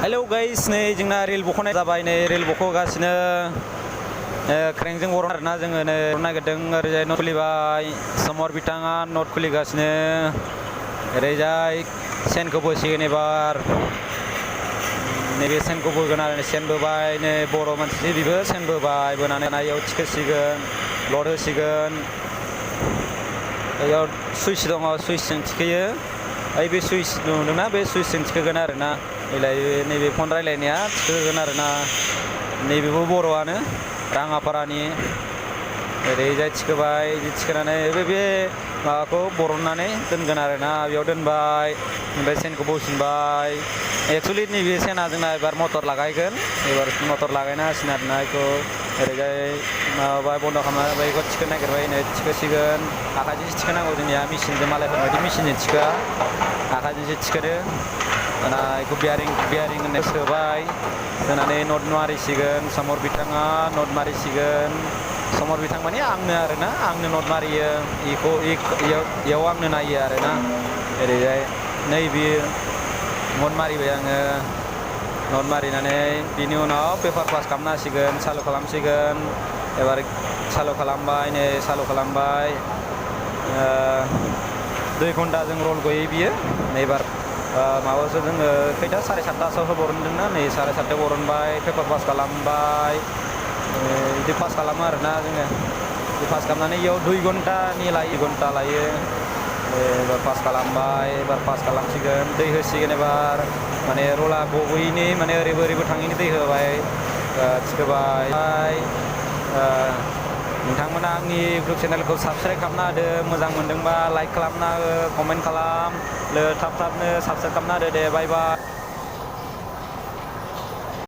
Hello guys नै जोंना rail बख'नाय जाबाय नै रेल बख'गासिनो क्रेंजों बरन आरोना जोङो नै नागिरदों ओरैजाय नट खुलिबाय समर बिथाङा नट खुलिगासिनो ओरैजाय सेनखौ बोसिगोन एबार नैबे सेनखौ बोगोन आरो सेन बोबाय नै बर' मानसि बेबो सेन बोबाय बोनानै नायाव थिखोसिगोन लड होसिगोन बेयाव सुइस दङ सुइसजों थिखोयो बे सुइस नुदोंना बे सुइसजों थिखोगोन आरोना नैबे फन रायलायनाया थिखोगोन आरोना नैबेबो बर'आनो राङापारानि ओरैजाय थिखोबाय थिखोनानै बे माबाखौ बरननानै दोनगोन आरोना बेयाव दोनबाय ओमफ्राय सेनखौ बसिनबाय एक्सुवेलि नैबे सेना जोंना एबार मटर लागायगोन एबार मटर लागायना होसिगोन आरोना बेखौ ओरैजाय माबाबाय बन्द' खालामना बेखौ थिखोनो नागिरबाय नै थिखोसिगोन आखाइजोंसो थिखोनांगौ जोंनिया मेचिनजों मालायफोर बायदि मेचिनजों थिखोआ आखाइजोंसो थिखोदो दाना बेखौ बियारिं होननाय सोबाय होनानै नट मारिसिगोन समर बिथाङा नट मारिसिगोन समर बिथां माने आंनो आरोना आंनो नट मारियो इयाव आंनो नायो आरोना ओरैजाय नैबे नट मारिबाय आङो नट मारिनानै बिनि उनाव पेपार पास खालामना होसिगोन सालु खालामसिगोन एबार सालु खालामबाय नै सालु खालामबाय 2 घन्टाजों रल गयो बियो एबार माबासो जोङो खैथा 7:30 बरनदोंना नै 7:30 बरनबाय पेपार पास खालामबाय बिदि पास खालामो आरोना जोङो बिदि पास खालामनानै इयाव 2 घन्टानि लायो 1 घन्टा लायो एबार पास खालामबाय एबार पास खालामसिगोन दै होसिगोन एबार माने रला गबोयैनि माने ओरैबो थाङैनि दै होबाय थिखोबाय नोंथांमोना आंनि इउटुब चेनेलखौ साबस्क्राइब खालामना होदो मोजां मोनदोंबा लाइक खालामना हो कमेन्ट खालाम थाब थाबनो साबस्क्राइब खालामना होदो दे बाय बाय।